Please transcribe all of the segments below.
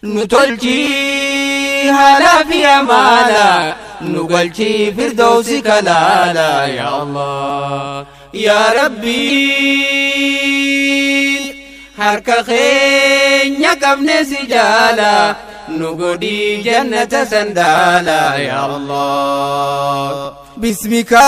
Nu tolchii haalaa fi amaala, nu galchii firdoosi kalaala. Yaa Allah, yaa Rabbii, harka keenya qabne si jaala, nu godhii jannata sandaala. Yaa Allah. Bismika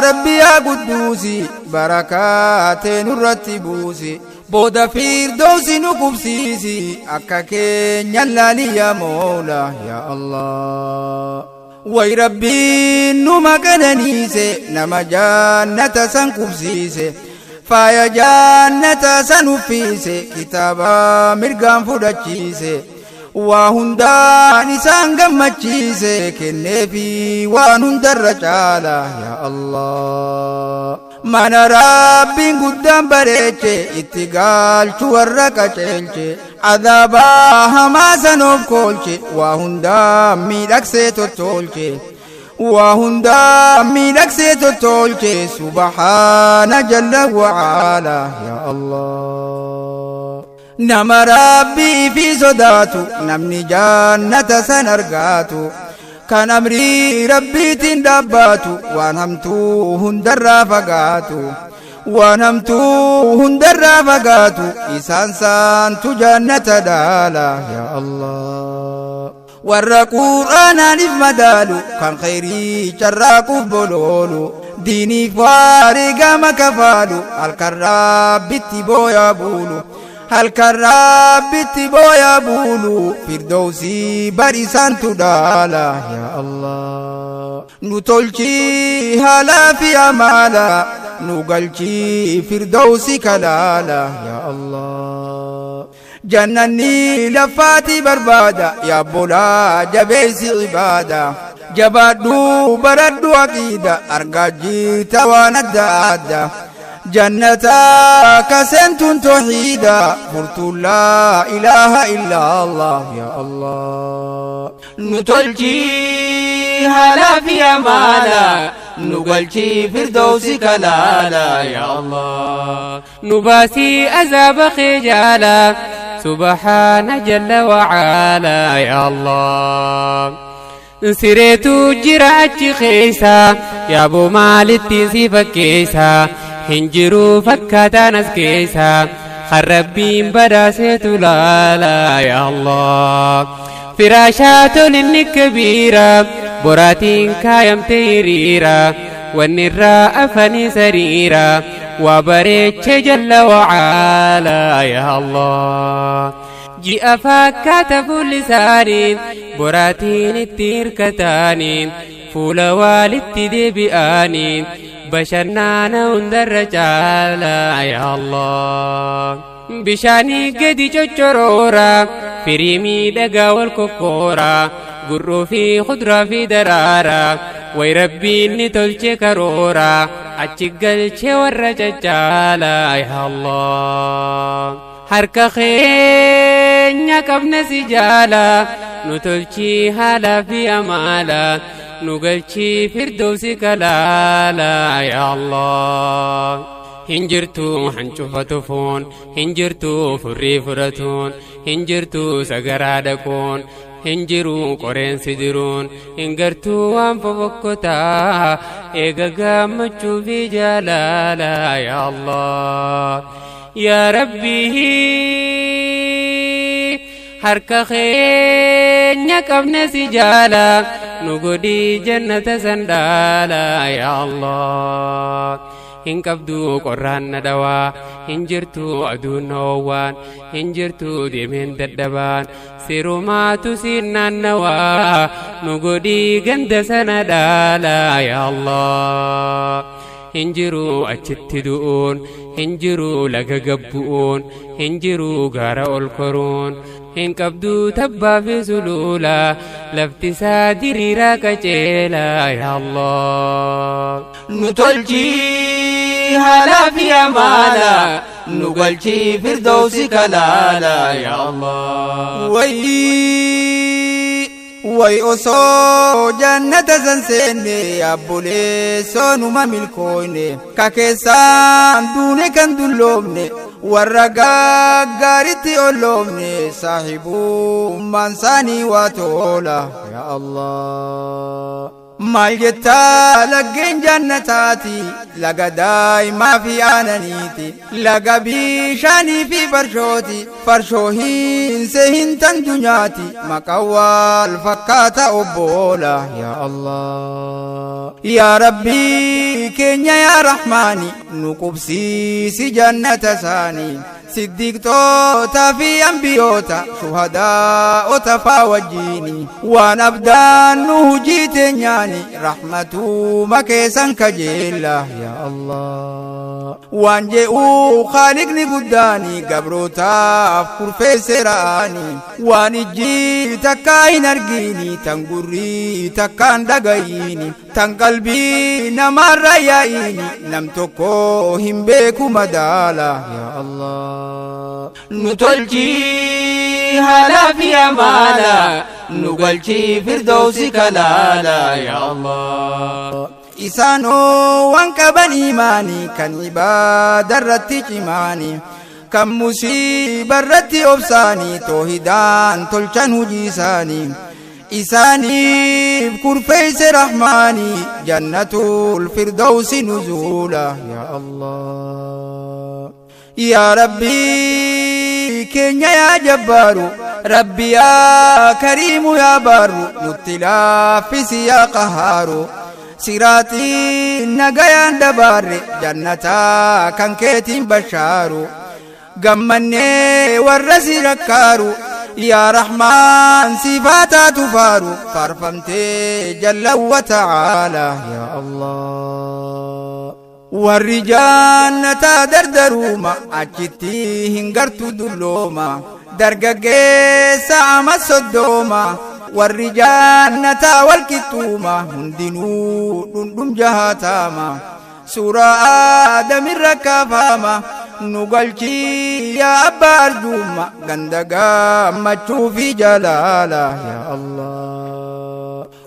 Rabbi yaa Qudduusi, barakaatee nurratti buusi, booda firdoosi nu qubsiisi, akka keenya laali yaa Moola. Yaa Allah, way Rabbiin numa qananiise, nama jannata san qubsiise, faaya jannata san uffise, kitaaba mirgaan fudhachiise, waa hundaan isaan gammachiise, kenneefi waan hundarra caala. Yaa Allah, mana Rabbiin guddaan bareeche itti galchu warra qaceelche, adaabaa hamaa sanoof koolche, waa hundaan miidhagsee tottolche, waa hundaa miidhagsee tottolche, subhaana jalla wa'ala. Yaa Allah, nama Rabbii fi sodaatu, namni jannata san argaatu, kan amrii Rabbiitiin dhaabbatu, waan hamtuu hundarraa fagaatu, waan hamtuu hundarraa fagaatu, isaan saantu jannata dhaala. Yaa Allah, warra Qur'aanaaniif madaalu, kan khayrii carraaquuf boloolu, diiniif wareegama kafaalu, halkan Rabbitti booyaa buulu, halkan Rabbitti booyaa buulu, firdowsii bar isaantu dhaala. Yaa Allah, nu tolchii haalaa fi amaala, nu galchii firdowsi kalaala. Yaa Allah, jannanni lafaati barbaada, yaa bolaa jabeessi ibaada, jabaadhu baradhu aqiida, argaa jirta waan adda adda, jannata kaseentun tawxiida, furtuun laa ilaaha illa Allah. Yaa Allah, Nu tolchii haalaa fi amaala, nu galchii firdoosi kalaala. Yaa Allah, nu baasii azaaba kee jaala, subhaana jalla wa'ala. Yaa Allah, sireetu jira achi keessa, yaaboo maalittiin si fakkeessa? Hin jiru fakkaataan as keessa, kan Rabbiin badhaaseetu laala. Yaa Allah, firaashaa tolinni kabiira, boraatiin kaayamte hiriira, wanni irraa afanii sariira, waa bareeche jalla wa'ala. Yaa Allah, ji'a fakkaata fuulli isaanii, boraatiin itti hirkataanii, fuula waalitti deebi'anii, bashannana hundarra caala. Yaa Allah, bishaanii gadi coccoroora, firii miidhagaa wal kokkoora, gurruu fi kuduraa fi daraara, way Rabbiin ni tolche karoora, achi galche warra caccaala. Yaa Allah, harka keenya qabne si jaala, nu tolchii haalaa fi amaala, nu galchii firdoosi kalaala. Yaa Allah, hin jirtu hancufa tufuun, hin jirtu furrii fudhatuun, hin jirtu sagaraa dhaquun, hin jiru qoreensi diruun, hin gartuu waan fofokkotaa, eega gammachuu fi jaalala. Yaa Allah, yaa Rabbii, harka keenya qabne si jaala, nu godhii jannata san dhaala. Yaa Allah, hin qabdu qorraan na dhawaa, hin jirtu aduun na oowwaan, hin jirtu deemeen dadhabaan, sirumaatu siin naannawaa, nu godhii ganda sana dhaala. Yaa Allah, hin jiru achitti du'uun, hin jiru laga gabbu'uun, hin jiru gaara ol koruun, hin qabdu tabbaa fi sulula, lafti isaa diriiraa qaceela. Yaa Allah, Nu tolchii haalaa fi amaala, nu galchii firdoosi kalaala. Yaa Allah. Wayii. Way osoo jannata san seenne abboleessoo numa milkooyne ka keessaan duune kan dulloomne warra gaggaaritti olloomne saahibummaan isaanii waa tola yaa Allah. Maal jettaa laggeen jannataati laga daa'imaa fi aananiiti laga bishaanii fi farshooti farshoo hin sehin tan dunyaati maqaan wal fakkaata obboola yaa Allah. Yaa Rabbii keenya yaa Rahmaani nu qubsiisi jannata isaanii siddiqtoota fi ambiyoota shuhadaa'ota faa wajjiini waan abdaan nu hujii teenyaani rahmatuma keessan kajeella yaa Allah. Waan je'uu khaaliqni guddaani gabrootaaf kurfeesse ra'aani waan ijji takkaa hin argini tan gurrii takkaan dhagayiini tan qalbii namaarra yaa'iini nam tokko hin beeku madaala yaa Allah. Nu tolchi haala fi amaala nu galchi firdoosi kalaala yaa Allah. Isaanoo waan qaban imaanii kan ibaadarratti cimaanii kan musiibarratti obsaanii toohidaan tolchan hujii isaanii isaaniif kurfeeyse rahmaanii jannatul firdawsi nuzuula yaa Allah. Yaa Rabbii keenya yaa jabbaaru Rabbi yaa kariimu yaa baaru nutti laaffisi yaa qahaaru siraatiin nagayaan dabaarre jannataa kan keetiin bashaaru gammannee warra si rakkaaru yaa Rahmaan sifaataa tufaaru faarfamtee jalla wa ta'aala yaa Allah. Warri jannataa dardaruuma achitti hin gartu dullooma dargaggeessa ama soddooma warri jannataa walqixxuuma hundinuu dhundhum jahaataama suuraa aadamirra kaafama nu galchii yaa abbaa arjuuma ganda gammachuu fi jalaala yaa Allah.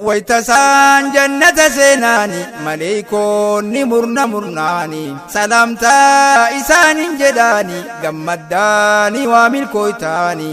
Waytasaan jannata seenaani maleeykoonni murna murnaani salaamtaa isaanin jedhaani gammaddaani waa milkooytaani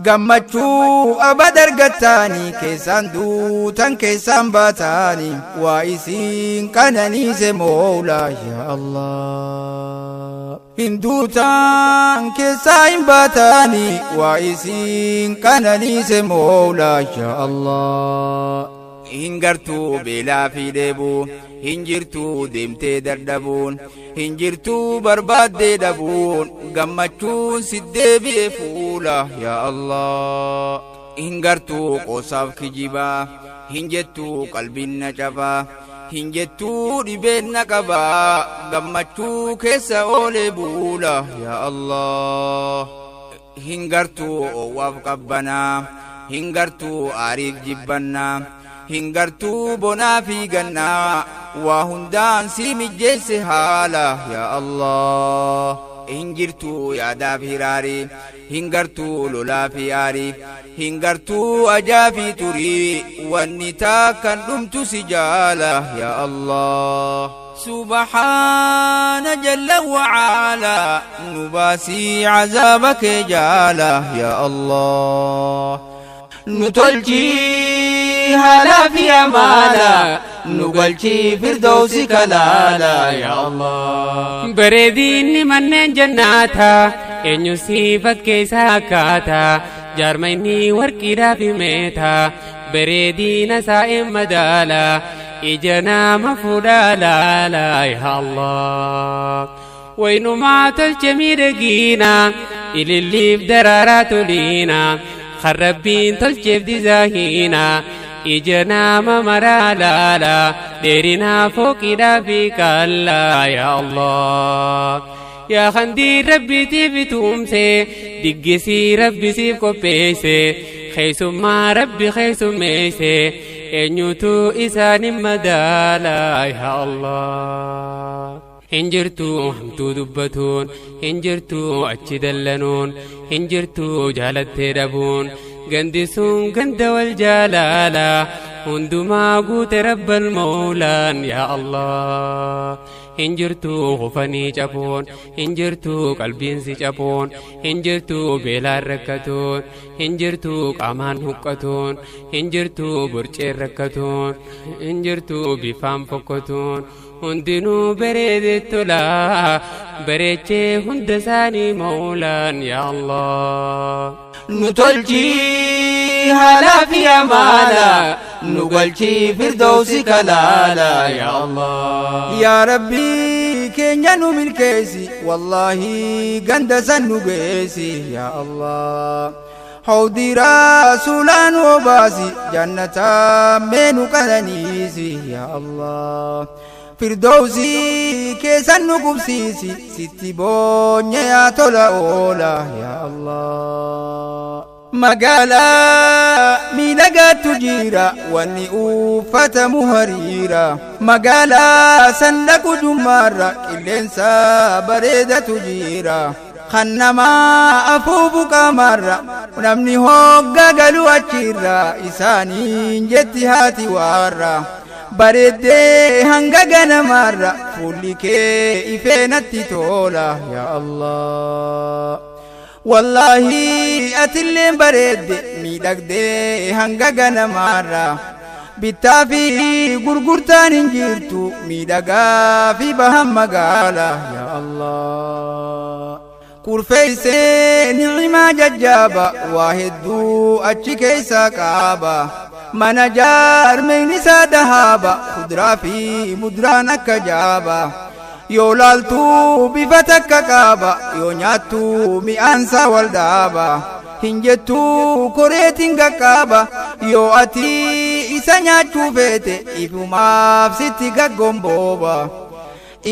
gammachuu abad argattaani keessaan duutan keessaan baataani waa isin qananiise moolaa yaa Allah. Hin duutan keessaa hin baataani waa isin qananiise moolaa yaa Allah. Hin gartuu beelaa fi dheebuu hin jirtuu deemtee dadhabuun hin jirtuu barbaaddee dhabuun gammachuun si deebi'e fuula yaa Allah. Hin gartuu qoosaaf kijibaa hin jettuu qalbiin na cabaa hin jettuu dhibeen na qabaa gammachuu keessa oolee buula yaa Allah. Hin gartuu oowwaaf qabbanaa hin gartuu aariif jibbannaa hin gartuu bonaa fi gannaa waa hundaan si mijjeesse haala yaa Allah. Hin jirtuu yaadaaf hiraarii hin gartuu lolaa fi aarii hin gartuu ajaa fi turii wanni taakkan dhumtu si jaala yaa Allah. Subhaana jalla wa'ala nu baasii cazaaba kee jaala yaa Allah. Nu tolchi haala fi amaala nu galchi firdoosi kalaala yaa Allah. Bareedinni manneen jannaataa eenyu si fakkeessa akkaataa jaarma inni warqiidhaa fi meetaa bareedina isaa madaala ija nama fuudhaa laala yaa Allah. Waynumaa tolche miidhagina ililliif daraaraa toliina kan rabbiin tolcheef dizaahiina ija nama maraa laala dheerinaa fooqidhaa fi kallaa yaa Allah. Yaa khandii rabbiitiif tumse diggisii rabbisiif qopheesse keessummaa rabbi keessummeesse eenyutu isaanin madaala yaa Allah. Hin jirtu hamtuu dubbatuun hin jirtu achi dallanuun hin jirtu jaalattee dhabuun Gandi sun ganda wal jaalala hundumaa guute rabbal mawlaan yaa Allah. Hin jirtu hufanii cabuun, hin jirtu qalbiinsi cabuun, hin jirtu beelaan rakkatuun, hin jirtu qaamaan huqqatuun, hin jirtu borceen rakkatuun, hin jirtu bifaan fokkatuun. Hundinuu bareedee tolaa bareechee hunda isaanii mawlaan yaa Allah. Nu tolchii haalaa fi amaala nu galchii firdoosi kalaala yaa Allah. Yaa Rabbii keenya nu milkeessi, wallaahi ganda san nu geessi yaa Allah. Hawdi rasuulaa nu obaasi, jannataa mee nu qananiisi yaa Allah. Firdoosi keessan nu qubsiisi, sitti boonye yaa tola oola yaa Allah. Magaalaa miidhagaatu jira, wanni uffatamu hariira. Magaalaa san dhaqu jummaarra qilleensa bareedatu jira. Kan namaa afuufu qaamaarra namni hogga galu achirra isaaniin jetti haati waarra. Bareeddee hanga ganamaarra fuulli kee ifee natti tola yaa Allah. Wallaahi atilleen bareedde miidhagdee hanga ganamaarra. Bittaa fi gurgurtaan hin jirtu miidhagaa fi bahan magaala yaa Allah. Kurfeessee ni'imaa jajjaaba waa hedduu achi keessaa qaaba. Mana jaarmeen isaa dahaaba kuduraa fi muduraan akka jaaba. Yoo laaltuu bifa takka qaaba yoo nyaattu mi'aansaa wal dhaaba. Hin jettuu koreetiin qaqqaaba yoo ati isa nyaachuu feete ifumaaf sitti gaggombooba.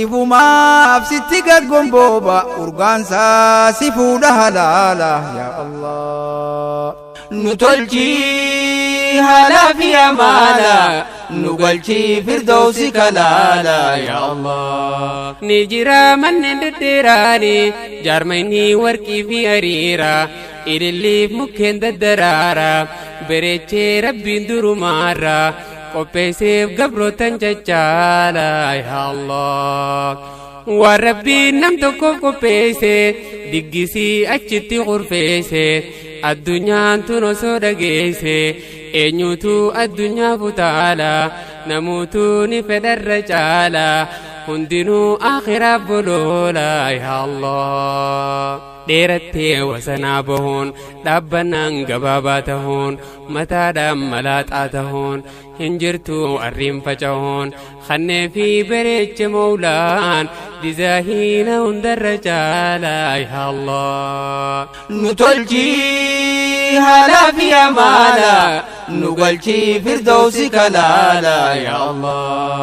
Ifumaaf sitti gaggombooba urgaansaa si fuudha halaala yaa Allah. Nu tolchii haalaa fi amaala nu galchii firdoosi kalaala yaa Allah. Ni jira manneen dhedheeraani jaarmayni warqii fi hariira ililliif mukkeen daddaraara bareechee rabbiin durumaarra qopheesseef gabrootan cachaala yaa Allah. Waan rabbiin nam tokkoof qopheesse diggisii achitti qurfeesse addunyaan tun osoo dhageesse eenyutu addunyaa futaala namuutu ni fedharra caala hundinuu akhiraaf boloola yaa Allah. Dheerattee wasanaa bahuun dhaabbannaan gabaabaa tahuun mataadhaan malaaxaa tahuun hin jirtu arriin faca'uun kannee fi bareeche mawlaan dizaahiina hundarra caala yaa Allah. Nu tolchii haalaa fi amaala nu galchii firdoosi kalaala yaa Allah.